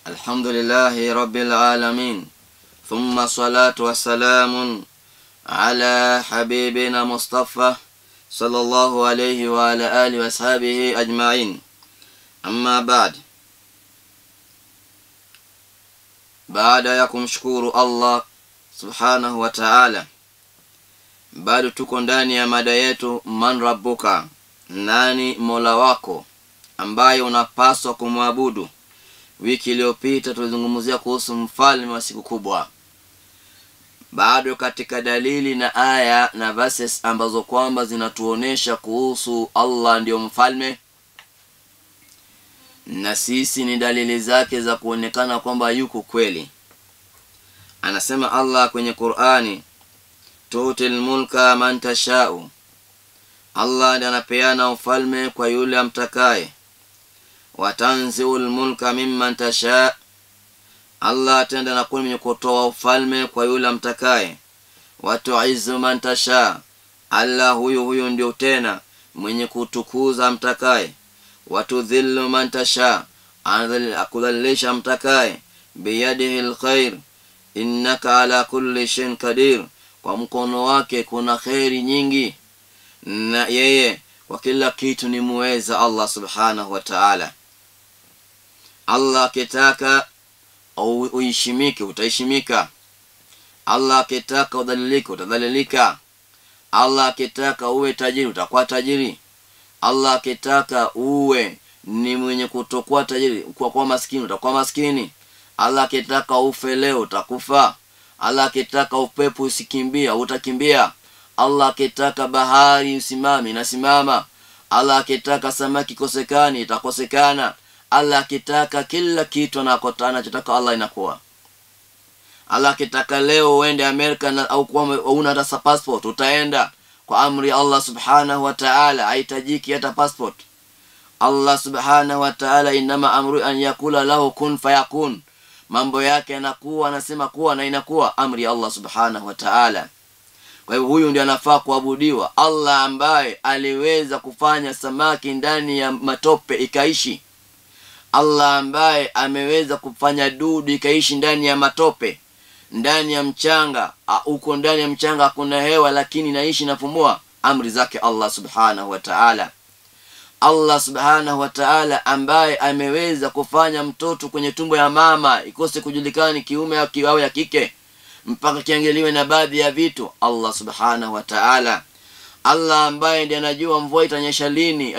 Alhamdulillahi rabbil alamin, thumma salatu wassalamu ala habibina Mustafa sallallahu alayhi wa ala alihi wa ashabihi ajma'in. Amma ba'd. Baada ya kumshukuru Allah subhanahu wa ta'ala, bado tuko ndani ya mada yetu man rabbuka, nani mola wako ambaye unapaswa kumwabudu. Wiki iliyopita tulizungumzia kuhusu mfalme wa siku kubwa. Bado katika dalili na aya na verses ambazo kwamba zinatuonesha kuhusu Allah ndio mfalme, na sisi ni dalili zake za kuonekana kwamba yuko kweli. Anasema Allah kwenye Qur'ani, tutil mulka man tashau, Allah ndiye anapeana ufalme kwa yule amtakaye. Watanziul mulka mimman tasha, Allah atenda na kuwa mwenye kutoa ufalme kwa yule amtakaye. Watuizzu man tasha, Allah huyu huyu ndio tena mwenye kutukuza amtakaye. Watudhillu man tasha, akudhalilisha amtakaye. Biyadihi alkhair innaka ala kulli shay'in qadir, kwa mkono wake kuna khairi nyingi na yeye kwa kila kitu ni muweza. Allah subhanahu wa ta'ala. Allah akitaka uheshimike utaheshimika, Allah akitaka udhalilike utadhalilika, Allah akitaka uwe tajiri utakuwa tajiri, Allah akitaka uwe ni mwenye kutokuwa tajiri kwa maskini utakuwa maskini, Allah akitaka ufe leo utakufa, Allah akitaka upepo usikimbia utakimbia, Allah akitaka bahari usimame inasimama, Allah akitaka samaki kosekani itakosekana, Allah akitaka kila kitu anachotaka Allah inakuwa. Allah akitaka leo uende Amerika na au kwa una hata passport utaenda kwa amri Allah subhanahu wa ta'ala, haitajiki hata passport. Allah subhanahu wa ta'ala, inama amru an yakula lahu kun fayakun, mambo yake yanakuwa, anasema kuwa na inakuwa, amri Allah subhanahu wa ta'ala. Kwa hivyo huyu ndiye anafaa kuabudiwa, Allah ambaye aliweza kufanya samaki ndani ya matope ikaishi, Allah ambaye ameweza kufanya dudu ikaishi ndani ya matope, ndani ya mchanga. Huko ndani ya mchanga kuna hewa lakini naishi napumua, amri zake Allah subhanahu wa ta'ala. Allah subhanahu wa ta'ala ambaye ameweza kufanya mtoto kwenye tumbo ya mama ikose kujulikana ni kiume au ya kike mpaka kiangaliwe na baadhi ya vitu, Allah subhanahu wa ta'ala. Allah ambaye ndiye anajua mvua itanyesha lini,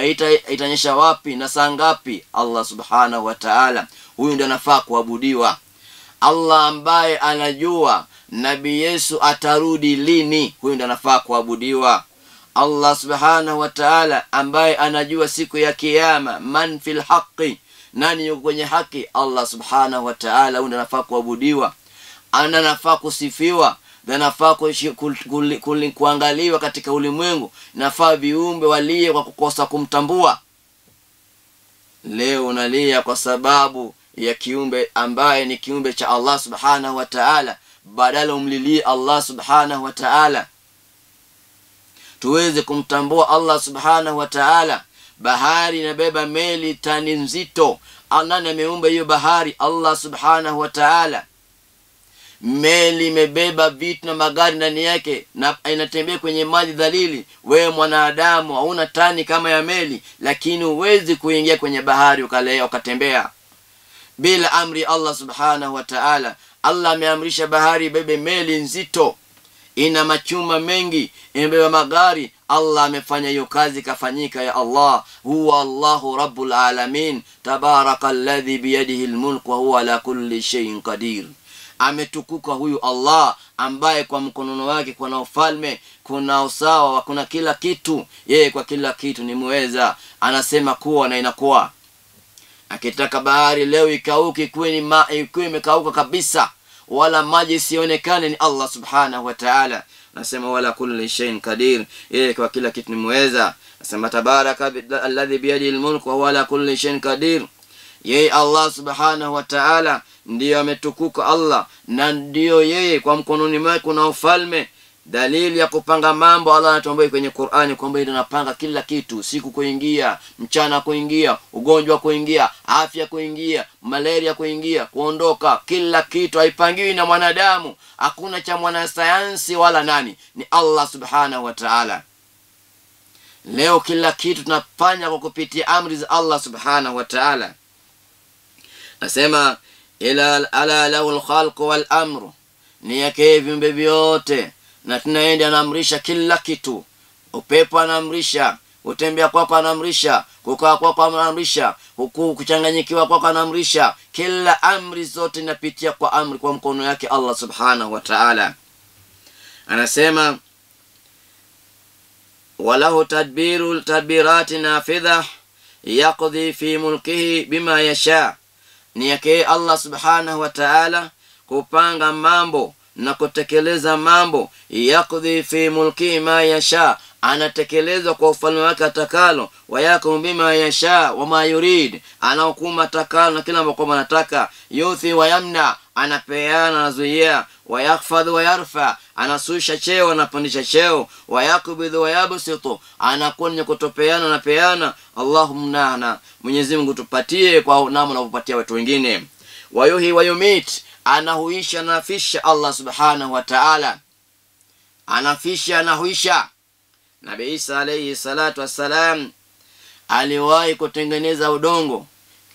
itanyesha wapi na saa ngapi, Allah subhanahu wa ta'ala. Huyu ndiye anafaa kuabudiwa. Allah ambaye anajua Nabii Yesu atarudi lini, huyu ndiye anafaa kuabudiwa. Allah subhanahu wa ta'ala ambaye anajua siku ya kiyama, man fil haqqi, nani yuko kwenye haki, Allah subhanahu wa ta'ala, huyu ndiye anafaa kuabudiwa, anafaa kusifiwa, anafaa kuangaliwa katika ulimwengu, nafaa viumbe walie kwa kukosa kumtambua. Leo unalia kwa sababu ya kiumbe ambaye ni kiumbe cha Allah subhanahu wa ta'ala, badala umlilie Allah subhanahu wa ta'ala. Tuweze kumtambua Allah subhanahu wa ta'ala. Bahari inabeba meli tani nzito, nani ameumba hiyo bahari? Allah subhanahu wa ta'ala. Meli imebeba vitu na magari ndani yake na inatembea kwenye maji dhalili. Wewe mwanadamu hauna tani kama ya meli, lakini huwezi kuingia kwenye bahari ukalea ukatembea bila amri Allah subhanahu wa ta'ala. Allah ameamrisha bahari ibebe meli nzito, ina machuma mengi, imebeba magari. Allah amefanya hiyo kazi kafanyika ya Allah. Huwa Allahu rabbul alamin, tabarakalladhi biyadihi almulk wa huwa ala kulli shay'in qadir. Ametukuka huyu Allah ambaye kwa mkono wake kuna ufalme, kuna usawa, kuna kila kitu. Yeye kwa kila kitu ni muweza. Anasema kuwa na inakuwa. Akitaka bahari leo ikauke, ikuwe imekauka kabisa, wala maji isionekane, ni Allah subhanahu wa ta'ala. Anasema wala kulli shay'in qadir, yeye kwa kila kitu ni muweza. Anasema tabaraka alladhi biyadihi almulk wa huwa ala kulli shay'in qadir. Yeye Allah subhanahu wa ta'ala ndiyo ametukuka Allah, na ndiyo yeye kwa mkononi mwake kuna ufalme. Dalili ya kupanga mambo, Allah anatuambia kwenye Qur'ani kwamba yeye anapanga kila kitu, siku kuingia, mchana kuingia, ugonjwa kuingia, afya kuingia, malaria kuingia, kuondoka, kila kitu haipangiwi na mwanadamu. Hakuna cha mwanasayansi wala nani, ni Allah subhanahu wa ta'ala. Leo kila kitu tunafanya kwa kupitia amri za Allah subhanahu wa ta'ala. Nasema ila ala lahu al-khalq wal amru, ni yake viumbe vyote, na tunaenda anaamrisha kila kitu. Upepo anaamrisha, kutembea kwako anaamrisha, kukaa kwako anaamrisha, huku kuchanganyikiwa kwako anaamrisha. Kila amri zote inapitia kwa amri, kwa mkono yake Allah subhanahu wa ta'ala. Anasema walahu tadbiru tadbirati nafidha yaqdi fi mulkihi bima yasha, ni yake Allah subhanahu wa ta'ala kupanga mambo na kutekeleza mambo. Yaqdi fi mulkihi ma yasha, anatekeleza kwa ufalme wake atakalo. Wayakum bima yasha wa ma yurid, anahukumu atakalo na kila ambacho anataka. Yuthi wa yamna, anapeana anazuia. Wayakhfadhu wa yarfa, anasusha cheo anapandisha cheo. Wayakbidhu wa yabsitu, anakuwa ni kutopeana na peana. Allahumma nahna, Mwenyezi Mungu tupatie kwa namna anavyopatia watu wengine. Wayuhi wa yumit, anahuisha anafisha. Allah subhanahu wa ta'ala anafisha anahuisha. Nabii Isa alayhi salatu wassalam aliwahi kutengeneza udongo,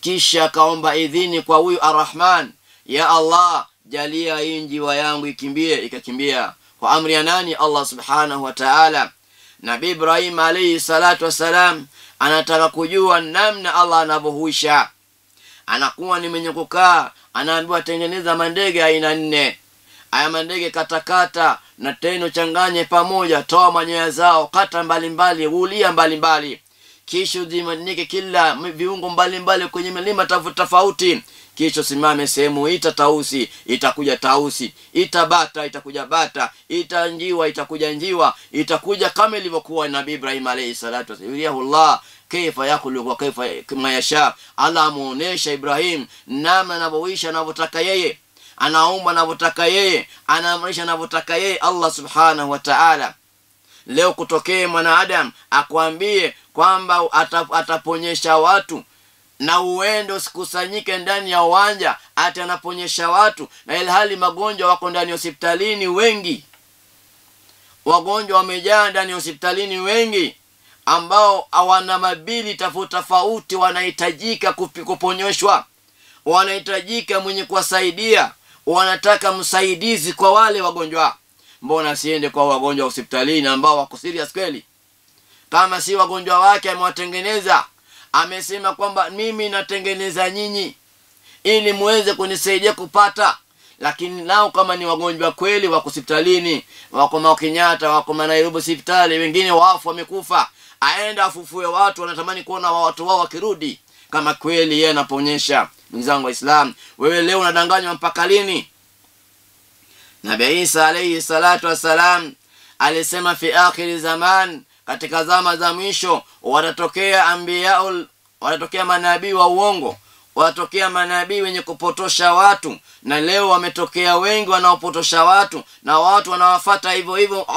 kisha akaomba idhini kwa huyu Arrahman, ya Allah jalia hii njiwa yangu ikimbie. Ikakimbia kwa amri ya nani? Allah subhanahu wa ta'ala. Nabii Ibrahim alayhi salatu wassalam anataka kujua namna Allah anavyohuisha. Anakuwa ni mwenye kukaa, anaambiwa tengeneza mandege aina 4. Haya mandege katakata na teno changanye pamoja, toa manyoya zao, kata mbalimbali, ulia mbalimbali, kisha uzimanike kila viungo mbalimbali kwenye milima tofauti, kisha simame sehemu, ita tausi itakuja tausi, ita bata itakuja bata, ita njiwa itakuja njiwa, itakuja kama ilivyokuwa Nabii Ibrahim alayhi salatu wasallam. Kaifa yakhluqu wa kaifa yasha. Allah amuonesha Ibrahim namna anavyoisha anavyotaka yeye, anaumba anavyotaka yeye, anaamrisha anavyotaka yeye Allah subhanahu wa ta'ala. Leo kutokee mwanadamu akwambie kwamba ataponyesha watu, na uende usikusanyike ndani ya uwanja ati anaponyesha watu, na ilhali magonjwa wako ndani ya hospitalini wengi, wagonjwa wamejaa ndani ya hospitalini wengi, ambao hawana mabili tofauti, wanahitajika kuponyeshwa, wanahitajika mwenye kuwasaidia, wanataka msaidizi kwa wale wagonjwa. Mbona siende kwa wagonjwa hospitalini ambao wako serious kweli? Kama si wagonjwa wake amewatengeneza, amesema kwamba mimi natengeneza nyinyi ili muweze kunisaidia kupata. Lakini nao kama ni wagonjwa kweli wako hospitalini, wako Mount Kenyatta, wako Nairobi hospitali, wengine wafu wamekufa, aenda afufue watu, wanatamani kuona watu wao wakirudi. Kama kweli yeye anaponyesha. Ndugu zangu Waislamu, wewe leo unadanganywa mpaka lini? Nabii Isa alayhi salatu wasalam alisema fi akhir zaman, katika zama za mwisho watatokea anbiyaul, watatokea manabii wa uongo, watatokea manabii wenye kupotosha watu. Na leo wametokea wengi wanaopotosha watu, na watu wanawafuata hivyo hivyo,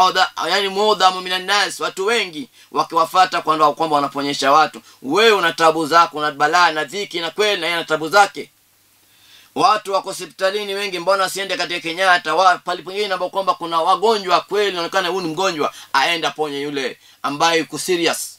yani mudhamu minan nas, watu wengi wakiwafuata kwamba wanaponyesha watu. Wewe una tabu zako na balaa na dhiki na kweli, na yeye ana tabu zake. Watu wako hospitalini wengi, mbona asiende katika Kenyatta pale pengine ambapo kwamba kuna wagonjwa kweli, inaonekana huyu ni mgonjwa, aenda ponye yule ambaye yuko serious.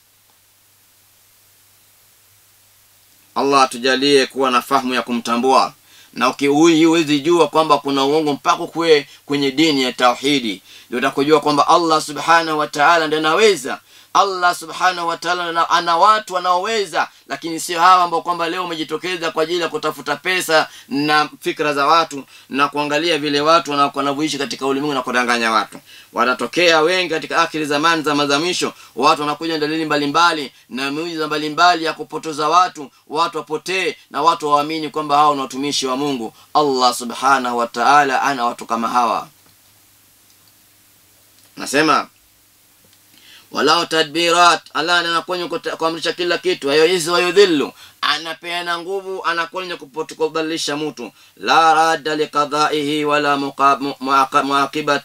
Allah tujalie kuwa na fahamu ya kumtambua, na ukiui huwezi jua kwamba kuna uongo mpaka kwe kwenye dini ya tauhidi, ndio utakujua kwamba Allah subhanahu wa ta'ala ndiye anaweza. Allah subhanahu wa ta'ala ana watu wanaoweza, lakini sio hawa ambao kwamba leo wamejitokeza kwa ajili ya kutafuta pesa na fikra za watu na kuangalia vile watu wanavyoishi katika ulimwengu na kudanganya watu. Watatokea wengi katika akhiri zamani, zama za mwisho, watu wanakuja dalili mbalimbali na miujiza mbalimbali ya kupotoza watu, watu wapotee na watu waamini kwamba hao ni watumishi wa Mungu. Allah subhanahu wa ta'ala ana watu kama hawa. Nasema walau tadbirat, Allah anakunya kuamrisha kila kitu, hayo hizi wayudhillu, anapeana nguvu, anakunya kubadilisha mtu. La radda liqada'ihi wala muaqibat,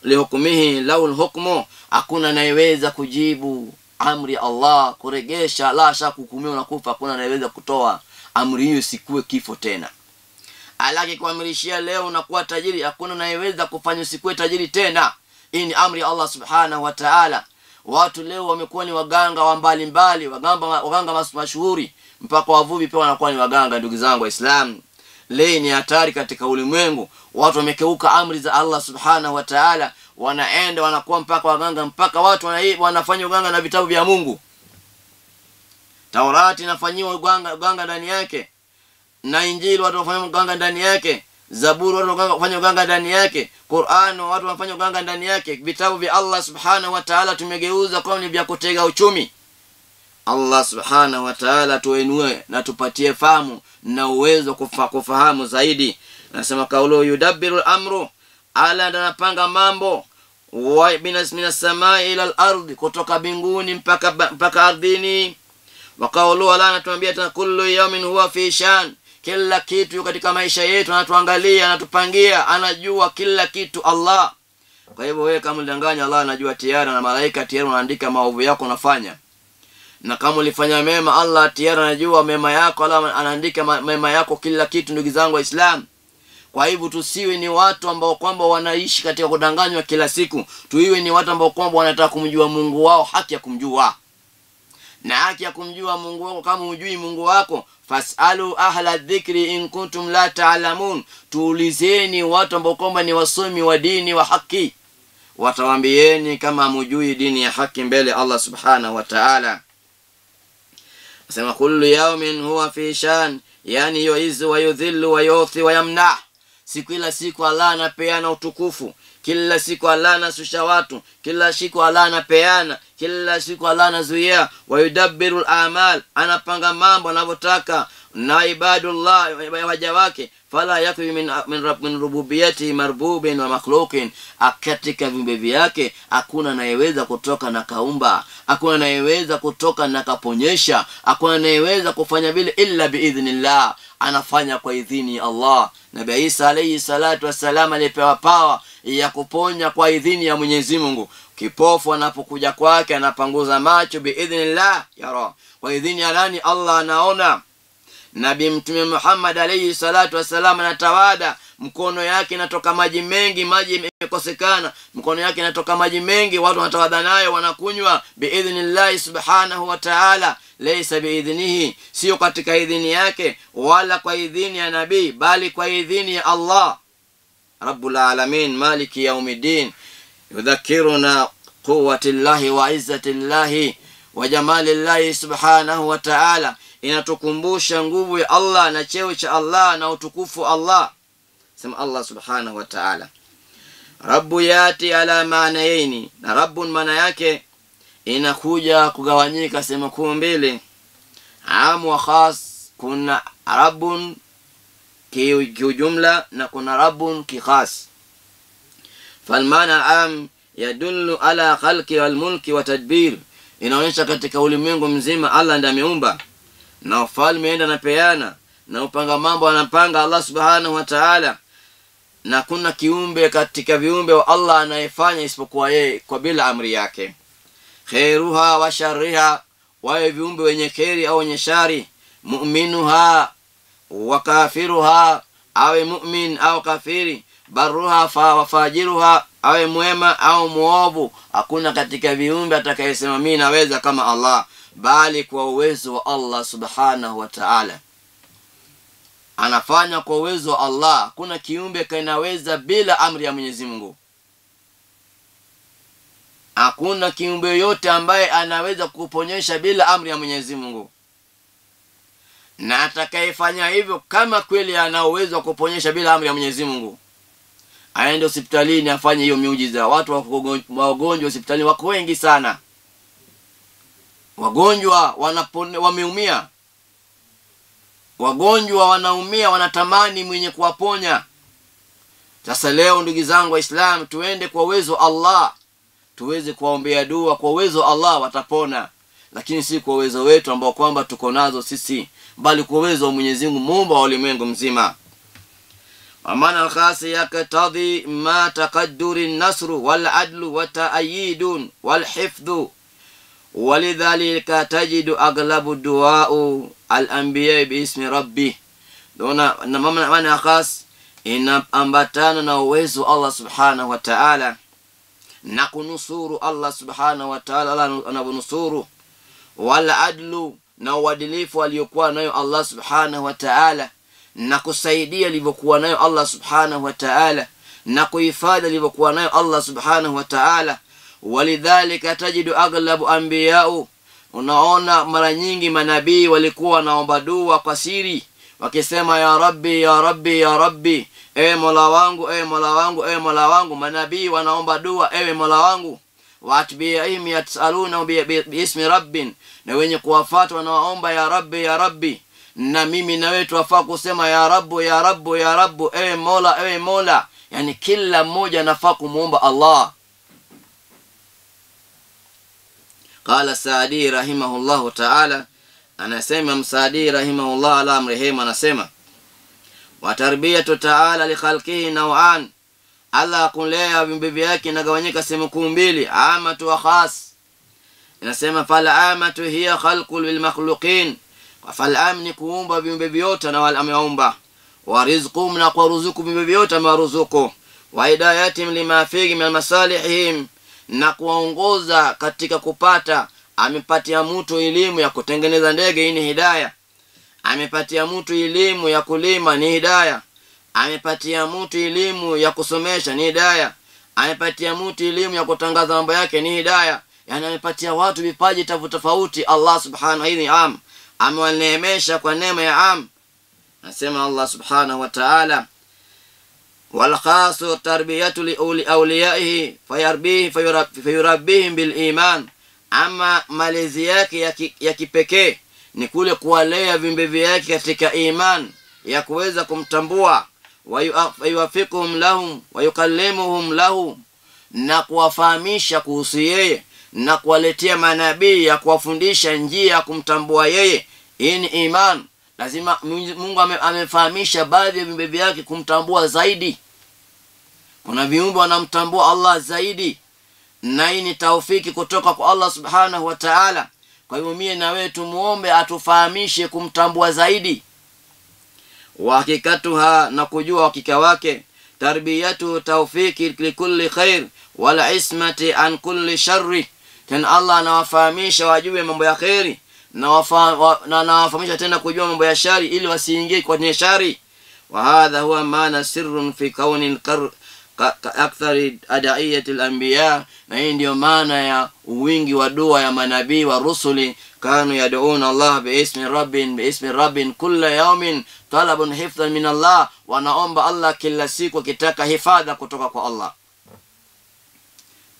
lihukmihi lau alhukmu, hakuna anayeweza kujibu amri Allah, kuregesha la shaka kuhukumiwa na kufa, hakuna anayeweza kutoa amri hiyo isikuwe kifo tena. Alaki kuamrishia leo unakuwa tajiri, hakuna anayeweza kufanya usikuwe tajiri tena. Hii ni amri ya Allah subhanahu wa ta'ala. Watu leo wamekuwa ni waganga wa mbalimbali, waganga mashuhuri, mpaka wavuvi pia wanakuwa ni waganga. Ndugu zangu Waislamu, leo ni hatari katika ulimwengu. Watu wamekeuka amri za Allah subhanahu wa ta'ala, wanaenda wanakuwa mpaka waganga, mpaka watu wanafanya uganga na vitabu vya Mungu. Taurati inafanyiwa uganga ndani yake, na Injili watu wanafanya uganga ndani yake, Zaburi watu wanafanya uganga ndani yake, Qur'an watu wanafanya uganga ndani yake. Vitabu vya Allah subhanahu wa ta'ala tumegeuza kwa ni vya kutega uchumi. Allah subhanahu wa ta'ala tuinue na tupatie fahamu na uwezo kufahamu zaidi. Nasema kaulu yudabbiru al-amru, ala anapanga mambo, wa minas samai ila al-ardhi, kutoka mbinguni mpaka ardhini. Wa kaulu ala anatuambia tena kullu yawmin huwa fi shan, kila kitu katika maisha yetu anatuangalia, anatupangia, anajua kila kitu Allah. Kwa hivyo wewe kama ulidanganya, Allah anajua tayari, na malaika tayari wanaandika maovu yako unafanya. Na kama ulifanya mema, Allah tayari anajua mema yako, Allah anaandika mema yako, kila kitu. Ndugu zangu Waislamu, kwa hivyo tusiwe ni watu ambao kwamba wanaishi katika kudanganywa kila siku. Tuiwe ni watu ambao kwamba wanataka kumjua Mungu wao, haki ya kumjua. Na haki ya kumjua Mungu wako, kama hujui Mungu wako, fasalu ahla dhikri in kuntum la ta'lamun, tuulizeni watu ambao kwamba ni wasomi wa dini wa haki, watawaambieni kama hamjui dini ya haki mbele Allah subhanahu wa ta'ala. Sema kullu yawmin huwa fi shan, yani yuizu wa yudhillu wa yuthi wa yamna. Siku ila siku Allah anapeana utukufu, kila siku Allah anasusha watu, kila siku Allah anapeana, kila siku Allah anazuia. Wa yudabbiru al-amal, anapanga mambo anavyotaka, na ibadullah, waja wake. Fala yakwi min rububiyyati marbubin wa makhluqin, katika viumbe vyake hakuna anayeweza kutoka na kaumba, hakuna anayeweza kutoka na kaponyesha, hakuna anayeweza kufanya vile illa biidhnillah, anafanya kwa idhini ya Allah. Nabii Isa alayhi salatu wassalam alipewa power ya kuponya kwa idhini ya Mwenyezi Mungu. Kipofu anapokuja kwake anapanguza macho biidhnillah yara, kwa idhini ya nani? Allah anaona. Nabii Mtume Muhammad alayhi salatu wassalam anatawada, mkono yake inatoka maji mengi, maji imekosekana, mkono yake inatoka maji mengi, watu wanatawada nayo wanakunywa biidhnillah subhanahu wa ta'ala. Laysa biidhnihi, sio katika idhini yake wala kwa idhini ya nabii, bali kwa idhini ya Allah Rabbul alamin maliki yaumiddin. Yudhakiruna quwwati llahi wa izzati llahi wa jamali llahi subhanahu wa ta'ala, inatukumbusha nguvu ya Allah na cheo cha Allah na utukufu Allah. Sema Allah subhanahu wa ta'ala, Rabbu yati ala maanaini, na Rabbun maana yake inakuja kugawanyika sehemu kuu mbili, amu wa khas. Kuna Rabbun kiujumla na kuna Rabbun kikhas. Falmaana am yadullu ala khalqi wal mulki wa tadbir, inaonyesha katika ulimwengu mzima Allah ndiye ameumba, na ufalme enda anapeana, na upanga mambo anapanga Allah subhanahu wa ta'ala, na kuna kiumbe katika viumbe wa Allah anayefanya isipokuwa yeye kwa bila amri yake. Khairuha wa sharriha, wawe viumbe wenye kheri au wenye shari. Mu'minuha wa kafiruha, awe mu'min au kafiri. Barruha wa fajiruha, awe mwema au muovu. Hakuna katika viumbe atakayesema mimi naweza kama Allah, bali kwa uwezo wa Allah subhanahu wa ta'ala. Anafanya kwa uwezo wa Allah. Kuna kiumbe kinaweza bila amri ya Mwenyezi Mungu. Hakuna kiumbe yote ambaye anaweza kuponyesha bila amri ya Mwenyezi Mungu. Na atakayefanya hivyo kama kweli ana uwezo wa kuponyesha bila amri ya Mwenyezi Mungu, aende hospitalini afanye hiyo miujiza. Watu wagonjwa hospitalini wako wengi sana. Wagonjwa wameumia. Wagonjwa wanaumia, wanatamani mwenye kuwaponya. Sasa leo ndugu zangu Waislamu, tuende kwa uwezo Allah, tuweze kuwaombea dua kwa uwezo Allah watapona, lakini si kwa uwezo wetu ambao kwamba tuko nazo sisi, bali kwa uwezo wa Mwenyezi Mungu muumba wa ulimwengu mzima. Maana al-khas yaqtadi ma taqadduri an-nasr wal-adl wa ta'yidun wal-hifdh. Walidhalika tajidu aglabu du'a'u al-anbiya biismi rabbi. Dona na maana khas inaambatana na uwezo Allah subhanahu wa ta'ala na kunusuru Allah subhanahu wa ta'ala, Allah anavunusuru, wal adlu, na uadilifu aliyokuwa nayo Allah subhanahu wa ta'ala, na kusaidia alivyokuwa nayo Allah subhanahu wa ta'ala, na kuhifadhi alivyokuwa nayo Allah subhanahu wa ta'ala. Walidhalika tajidu aglabu anbiya'u, unaona mara nyingi manabii walikuwa wanaomba dua kwa siri wakisema ya Rabbi, ya Rabbi, ya Rabbi, ewe Mola wangu, ewe Mola wangu, ewe Mola wangu. Manabii wanaomba dua, ewe Mola wangu. Waatbi'ihim yatsaluna biismi rabbin, na wenye kuwafuata wanaomba ya Rabbi, ya Rabbi. Na mimi na wewe tuwafaa kusema ya Rabbu, ya Rabbu, ya Rabbu, ewe Mola, ewe Mola. Yani kila mmoja anafaa kumuomba Allah. Qala Saadi rahimahullahu ta'ala, anasema Msaadi rahimahullah ala amrehema, anasema wa tarbiyatu ta'ala li khalqihi naw'an, Allah kulea viumbe vyake inagawanyika sehemu kuu mbili, amatu wa khas. Inasema fal amatu hiya khalqul lil makhluqin, fal am ni kuumba viumbe vyote na wal ameumba, wa rizquhum, na kwa ruzuku viumbe vyote amewaruzuku, wa hidayatim lima fihi min masalihim, na kuwaongoza katika kupata. Amepatia mtu elimu ya kutengeneza ndege, hii ni hidayah. Amepatia mtu elimu ya kulima, ni hidayah. Amepatia mtu elimu ya kusomesha, ni hidayah. Amepatia mtu elimu ya kutangaza mambo yake, ni hidayah. Yani amepatia watu vipaji tofauti. Allah subhanahu wa ta'ala amewaneemesha kwa neema ya am. Anasema Allah subhanahu wa ta'ala wal khasu tarbiyatu li awliyaihi fayarbihi fayurabbihim bil iman. Ama malezi yake ya kipekee ni kule kuwalea viumbe vyake katika iman ya kuweza kumtambua, wayuwafiquhum lahum wayukallimuhum lahu, na kuwafahamisha kuhusu yeye, na kuwaletea manabii ya kuwafundisha njia ya kumtambua yeye. Hii ni iman. Lazima Mungu amefahamisha baadhi ya viumbe vyake kumtambua zaidi. Kuna viumbe wanamtambua Allah zaidi, na hii ni taufiki kutoka kwa Allah subhanahu wa ta'ala. Kwa hivyo mie na wewe tumuombe atufahamishe kumtambua zaidi. Wa hakikatuha, na kujua hakika wake, tarbiyatu taufiki likulli khair wal ismati an kulli sharri. Tena Allah anawafahamisha wajue mambo ya khairi, na anawafahamisha tena kujua mambo ya shari ili wasiingie kwenye shari. Wa hadha huwa maana sirrun fi kauni akthari adaiyati al-anbiya, na hii ndio maana ya wingi wa dua ya manabii wa rusuli. Kanu yad'una Allah biismi rabbin biismi rabbin kulla yawmin talabun hifdhan min Allah, wanaomba Allah kila siku wakitaka hifadha kutoka kwa Allah.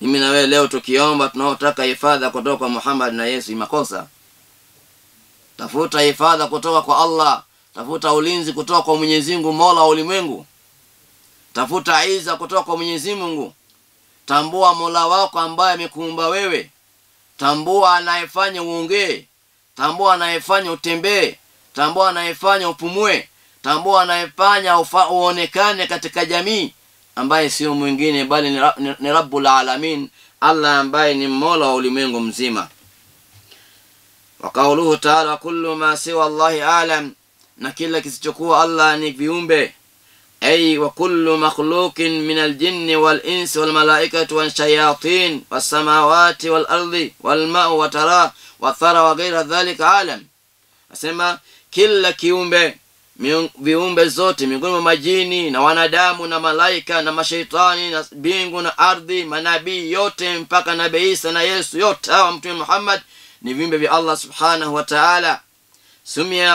Mimi na wewe leo tukiomba tunaotaka hifadha kutoka kwa Muhammad na Yesu, makosa. Tafuta hifadha kutoka kwa Allah, tafuta ulinzi kutoka kwa Mwenyezi Mungu Mola wa ulimwengu, tafuta iza kutoka kwa Mwenyezi Mungu. Tambua Mola wako ambaye amekuumba wewe, tambua anayefanya uongee, tambua anayefanya utembee, tambua anayefanya upumue, tambua anayefanya uonekane katika jamii, ambaye sio mwingine bali ni Rabbul Alamin, Allah ambaye ni Mola wa ulimwengu mzima. Wa qawluhu ta'ala kullu ma siwa Allahi alam, na kila kisichokuwa Allah ni viumbe. أي وكل مخلوق من الجن والإنس والملائكة والشياطين والسماوات والأرض والماء وترى والثرى وغير ذلك عالم. أسمى kila kiumbe, viumbe zote miongoni mwa majini na wanadamu na malaika na mashaitani na mbingu na ardhi, manabii yote mpaka Nabii Isa na Yesu, yote hawa Mtume Muhammad ni viumbe vya Allah subhanahu wa ta'ala.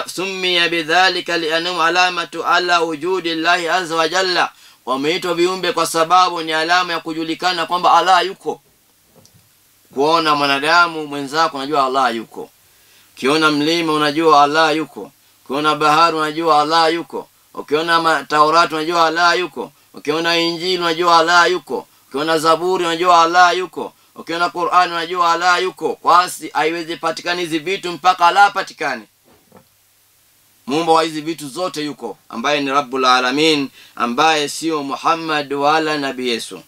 Summiya bidhalika li'annahum alamatu ala wujudi Allahi azza wa jalla, wameitwa viumbe kwa sababu ni alama ya kujulikana kwamba Allah yuko. Kuona mwanadamu mwenzako unajua Allah yuko, ukiona mlima unajua Allah yuko, ukiona bahari unajua Allah yuko, ukiona Taurati unajua Allah yuko, ukiona Injili unajua Allah yuko, ukiona Zaburi unajua Allah yuko, ukiona Qur'an unajua Allah yuko. Kwasi haiwezi patikana hizi vitu mpaka Allah patikane. Muumba wa hizi vitu zote yuko, ambaye ni Rabbul Alamin, ambaye sio Muhammad wala Nabii Yesu.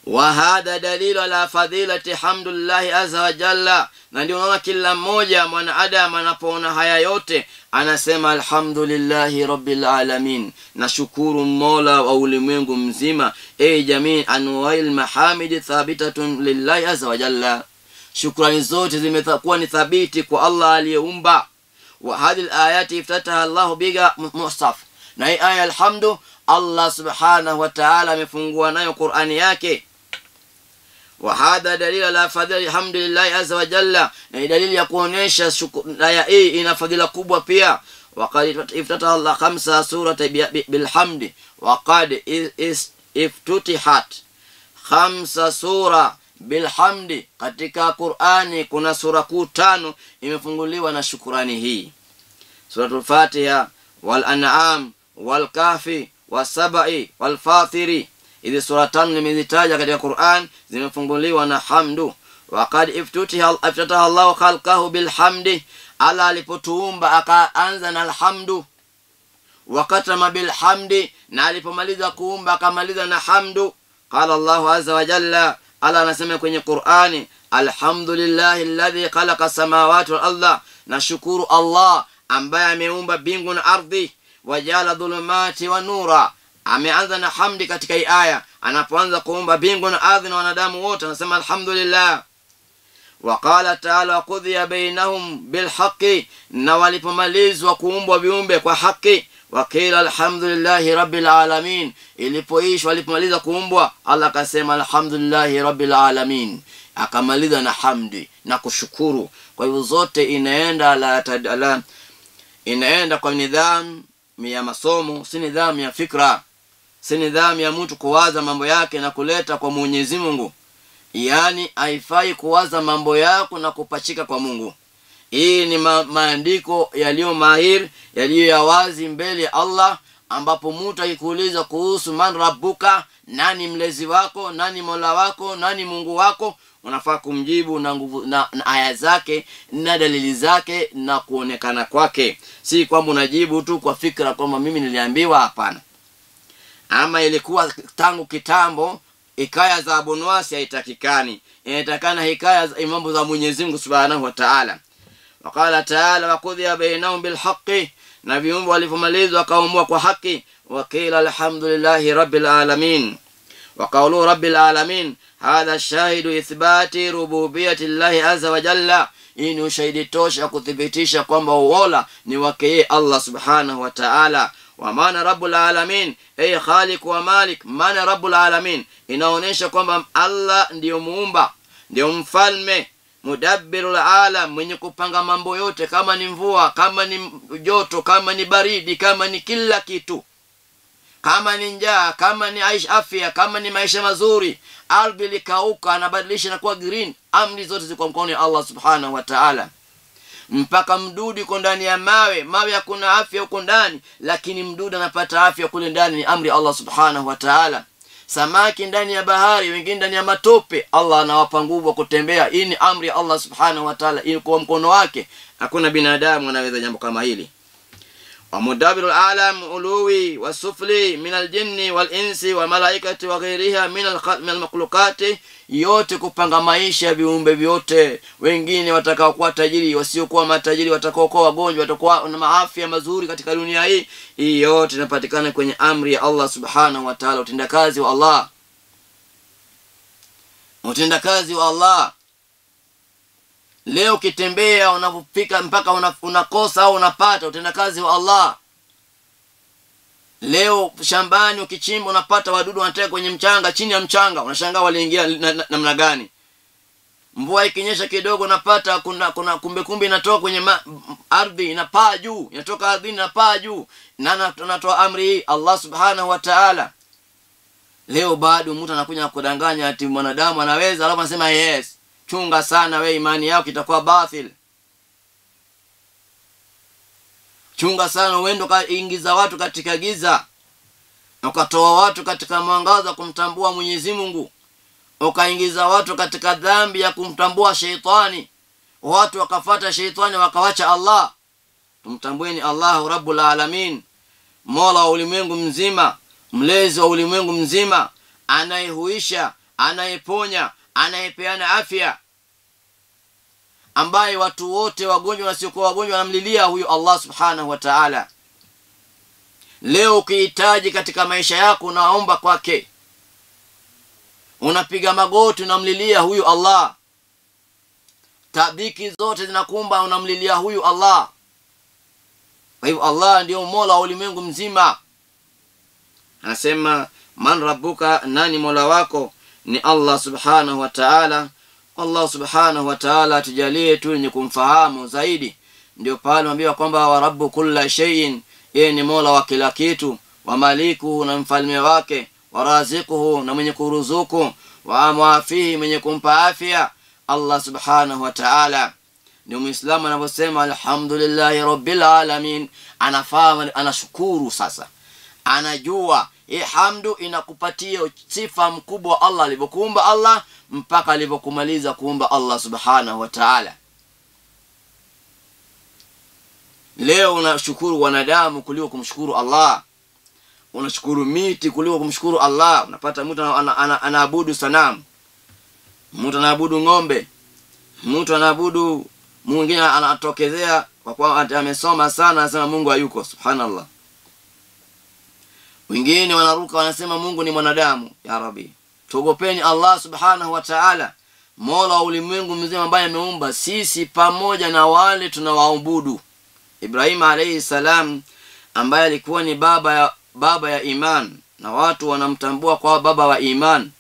Wa hadha dalilu ala fadilati hamdulillahi azza wa jalla. Na ndio unaona kila mmoja mwanadamu anapoona haya yote anasema alhamdulillahi rabbil alamin, nashukuru Mola wa ulimwengu mzima. E jamii, anwa'il mahamid thabitatun lillahi azza wa jalla, shukrani zote zimekuwa ni thabiti kwa Allah aliyeumba. Wa hadhihi alayati iftataha Allahu biha musaf, na hii aya alhamdu Allah subhanahu wa ta'ala amefungua nayo Qur'ani yake. Wa hadha dalil ala fadhili alhamdulillahi azza wa jalla, na dalili ya kuonesha aya hii ina fadhila kubwa pia. Wa qad iftataha Allah khamsa surata bilhamdi, wa qad iftutihat khamsa sura bilhamdi. Katika Qur'ani kuna sura kuu 5 imefunguliwa na shukurani hii: Suratul Fatiha, wal An'am, wal Kahfi, wasabai, wal Fatiri. Hizi sura 5 nimezitaja katika Qur'an zimefunguliwa na hamdu. Wa qad iftataha Allahu khalqahu bilhamdi, ala alipotuumba akaanza na alhamdu. Wa katama bilhamdi, na alipomaliza kuumba akamaliza na hamdu. Qala Allahu azza wa jalla, ala anasema kwenye Qur'ani, alhamdulillahi alladhi khalaqa samawati wal arda, nashukuru Allah ambaye ameumba mbingu na ardhi, wajala dhulumati wa nura. Ameanza na hamdi katika hii aya, anapoanza kuumba mbingu na ardhi na wanadamu wote anasema alhamdulillah. Wa qala ta'ala qudhiya bainahum bilhaqqi, na walipomalizwa kuumbwa viumbe kwa haki, wa qila alhamdulillahi rabbil alamin, ilipoishwa walipomaliza kuumbwa Allah akasema alhamdulillahi rabbil alamin, akamaliza na hamdi na kushukuru. Kwa hivyo zote inaenda la inaenda kwa nidhamu ya masomo, si nidhamu ya fikra, si nidhamu ya mtu kuwaza mambo yake na kuleta kwa Mwenyezi Mungu. Yani haifai kuwaza mambo yako na kupachika kwa Mungu. Hii ni maandiko yaliyo mahir, yaliyo ya wazi mbele ya Allah, ambapo mtu akikuuliza kuhusu man rabbuka, nani mlezi wako, nani Mola wako, nani Mungu wako, unafaa kumjibu na nguvu na aya zake na dalili zake na kuonekana kwake. Si kwamba unajibu tu kwa fikra kwamba mimi niliambiwa. Hapana. Ama ilikuwa tangu kitambo hikaya za Abu Nuwas haitakikani, inatakana hikaya za mambo za Mwenyezi Mungu Subhanahu wa Ta'ala. Waqala ta'ala waqudhiya bainahum bilhaqqi, na viumbe walipomalizwa wakaamua kwa haki. Waqila alhamdulillahi rabbil alamin. Wa qawlu rabbil alamin hadha shahidu ithbati rububiyyati llahi azza wa jalla, hii ni ushahidi tosha kuthibitisha kwamba uola ni wake yeye Allah Subhanahu wa Ta'ala. Wa maana rabbul alamin ay khaliq wa malik, maana rabbul alamin inaonesha kwamba Allah ndiyo muumba, ndiyo mfalme, mudabbirul alam, mwenye kupanga mambo yote, kama ni mvua, kama ni joto, kama ni baridi, kama ni kila kitu, kama ni njaa, kama ni aish afya, kama ni maisha mazuri. Ardhi likauka anabadilisha na kuwa green. Amri zote ziko mkononi Allah Subhanahu wa Ta'ala. Mpaka mdudu yuko ndani ya mawe, mawe hakuna afya huko ndani, lakini mdudu anapata afya kule ndani, ni amri Allah Subhanahu wa Ta'ala. Samaki ndani ya bahari, wengine ndani ya matope, Allah anawapa nguvu kutembea. Hii ni amri Allah Subhanahu wa Ta'ala, ili kwa mkono wake hakuna binadamu anaweza jambo kama hili. Wa mudabirul alam uluwi wasufli min aljinni wal insi wal malaikati wa ghairiha min al makhluqati, yote kupanga maisha ya viumbe vyote. Wengine watakao kuwa tajiri, wasiokuwa matajiri, watakao kuwa wagonjwa, watakuwa na maafya mazuri katika dunia hii. Hii yote inapatikana kwenye amri ya Allah Subhanahu wa Ta'ala, utendakazi wa Allah, utendakazi wa Allah. Leo ukitembea unapofika mpaka unakosa au unapata, utendakazi wa Allah. Leo shambani ukichimba unapata wadudu wanateka kwenye mchanga, chini ya mchanga, unashangaa waliingia namna gani. Mvua ikinyesha kidogo unapata kuna kumbe kumbe inatoka kwenye ardhi inapaa juu, inatoka ardhini inapaa juu. Na anatoa amri hii Allah Subhanahu wa Ta'ala. Leo bado mtu anakuja kudanganya ati mwanadamu anaweza, alafu anasema yes. Chunga sana we, imani yako itakuwa batil. Chunga sana uende kaingiza watu katika giza, ukatoa watu katika mwangaza kumtambua Mwenyezi Mungu, ukaingiza watu katika dhambi ya kumtambua sheitani, watu wakafata sheitani wakawacha Allah. Tumtambueni Allahu Rabbul Alamin, Mola wa ulimwengu mzima, mlezi wa ulimwengu mzima, anayehuisha, anayeponya, anayepeana afya, ambaye watu wote wagonjwa na wasiokuwa wagonjwa wanamlilia huyu Allah Subhanahu wa Ta'ala. Leo ukihitaji katika maisha yako unaomba kwake, unapiga magoti unamlilia huyu Allah. Tabiki zote zinakumba unamlilia huyu Allah. Kwa hivyo Allah ndio Mola wa ulimwengu mzima. Anasema man rabbuka, nani Mola wako? Ni Allah Subhanahu wa Ta'ala. Allah Subhanahu wa Ta'ala tujalie tu ni kumfahamu zaidi. Ndio pale mwambiwa kwamba wa rabbu kulla shay'in, yeye ni Mola wa kila kitu, wa maliku, na mfalme wake, wa raziquhu, na mwenye kuruzuku, wa muafihi, mwenye kumpa afya. Allah Subhanahu wa Ta'ala. Ni Muislamu anaposema alhamdulillahi rabbil alamin, anafahamu, anashukuru. Sasa anajua hii hamdu inakupatia sifa mkubwa Allah alivyokuumba Allah mpaka alivyokumaliza kuumba Allah Subhanahu wa Ta'ala. Leo unashukuru wanadamu kuliko kumshukuru Allah, unashukuru miti kuliko kumshukuru Allah. Unapata mtu anaabudu sanamu, mtu anaabudu ng'ombe, mtu anaabudu mwingine, anatokezea kwa kuwa amesoma sana anasema Mungu hayuko. Subhanallah. Wengine wanaruka wanasema Mungu ni mwanadamu. Ya Rabbi, tuogopeni Allah Subhanahu wa Ta'ala, Mola wa ulimwengu mzima, ambaye ameumba sisi pamoja na wale tunawaabudu. Ibrahim alayhi salam, ambaye alikuwa ni baba ya iman, na watu wanamtambua kwa baba wa iman,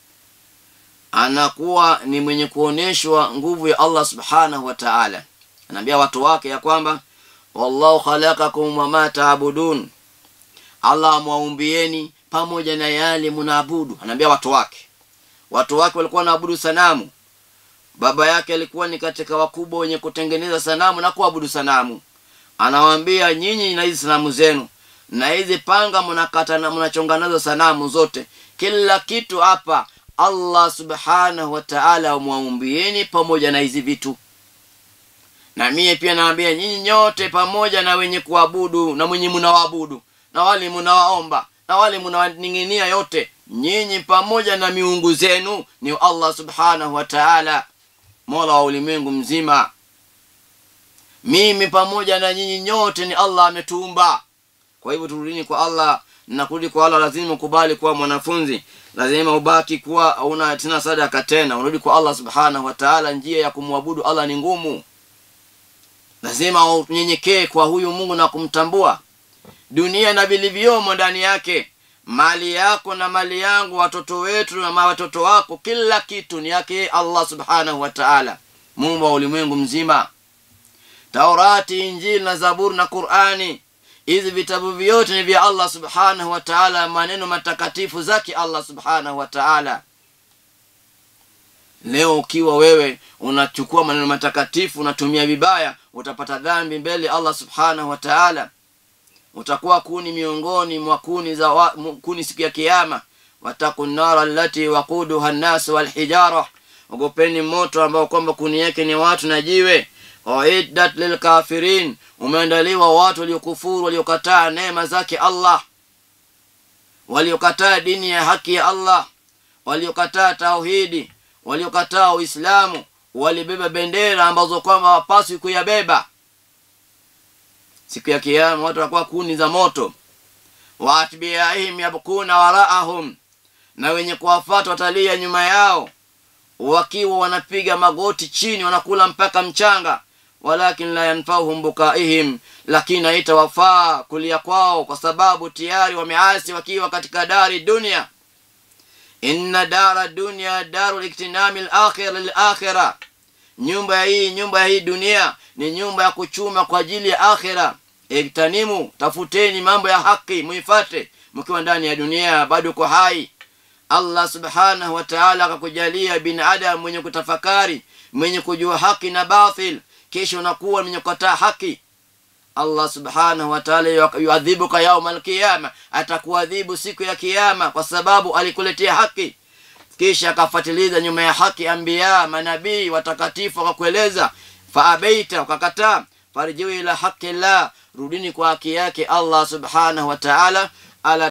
anakuwa ni mwenye kuoneshwa nguvu ya Allah Subhanahu wa Ta'ala. Anaambia watu wake ya kwamba wallahu khalaqakum wama ta'budun, Allah amwaumbieni pamoja na yale mnaabudu. Anaambia watu wake. Watu wake walikuwa wanaabudu sanamu. Baba yake alikuwa ni katika wakubwa wenye kutengeneza sanamu na kuabudu sanamu. Anawaambia nyinyi na hizi sanamu zenu na hizi panga mnakata na mnachonga nazo sanamu zote, kila kitu hapa Allah Subhanahu wa Ta'ala amwaumbieni pamoja na hizi vitu. Na mie pia naambia nyinyi nyote pamoja na wenye kuabudu na mwenye mnawaabudu na wale mnawaomba na wale mnawaninginia yote, nyinyi pamoja na miungu zenu ni Allah Subhanahu wa Ta'ala, Mola wa ulimwengu mzima. Mimi pamoja na nyinyi nyote ni Allah ametuumba. Kwa hivyo turudini kwa Allah, na kurudi kwa Allah lazima ukubali kuwa mwanafunzi, lazima ubaki kuwa una tena sadaka tena, unarudi kwa Allah Subhanahu wa Ta'ala. Njia ya kumwabudu Allah ni ngumu, lazima unyenyekee kwa huyu Mungu na kumtambua. Dunia na vilivyomo ndani yake, mali yako na mali yangu, watoto wetu na watoto wako, kila kitu ni yake Allah Subhanahu wa Ta'ala, Mungu wa ulimwengu mzima. Taurati, Injili na Zaburi na Qur'ani, hizi vitabu vyote ni vya Allah Subhanahu wa Ta'ala, maneno matakatifu zake Allah Subhanahu wa Ta'ala. Leo ukiwa wewe unachukua maneno matakatifu unatumia vibaya, utapata dhambi mbele Allah Subhanahu wa Ta'ala. Utakuwa kuni miongoni mwa kuni za kuni siku ya kiyama. Watakun nara allati waquduha an-nas wal hijara, ogopeni moto ambao kwamba kuni yake ni watu na jiwe. Uiddat lil kafirin, umeandaliwa watu waliokufuru, waliokataa neema zake Allah, waliokataa dini ya haki ya Allah, waliokataa tauhidi, waliokataa Uislamu, walibeba bendera ambazo kwamba hawapaswi kuyabeba. Siku ya kiyama watu watakuwa kuni za moto. Waatbi'ihim yabkuna waraahum, na wenye kuwafuata watalia nyuma yao, wakiwa wanapiga magoti chini, wanakula mpaka mchanga. Walakin la yanfa'uhum bukaihim, lakini haitawafaa kulia kwao, kwa sababu tayari wameasi wakiwa katika dari dunia. Inna dara dunya darul iktinami al-akhir lil-akhirah, nyumba hii dunia ni nyumba ya kuchuma kwa ajili ya akhira. Iktanimu, tafuteni mambo ya haki muifate mkiwa ndani ya dunia bado uko hai. Allah Subhanahu wa Ta'ala akakujalia binadamu mwenye kutafakari, mwenye kujua haki na batil, kisha unakuwa mwenye kukataa haki. Allah Subhanahu wa Ta'ala yuadhibuka yauma al-qiyama, atakuadhibu siku ya kiyama kwa sababu alikuletea haki. Kisha akafuatiliza nyuma ya haki anbiya, manabii watakatifu wakakueleza, faabaita, ukakataa, Farjiu ila haqi llah, rudini kwa haki yake Allah subhanahu wa ta'ala. Ala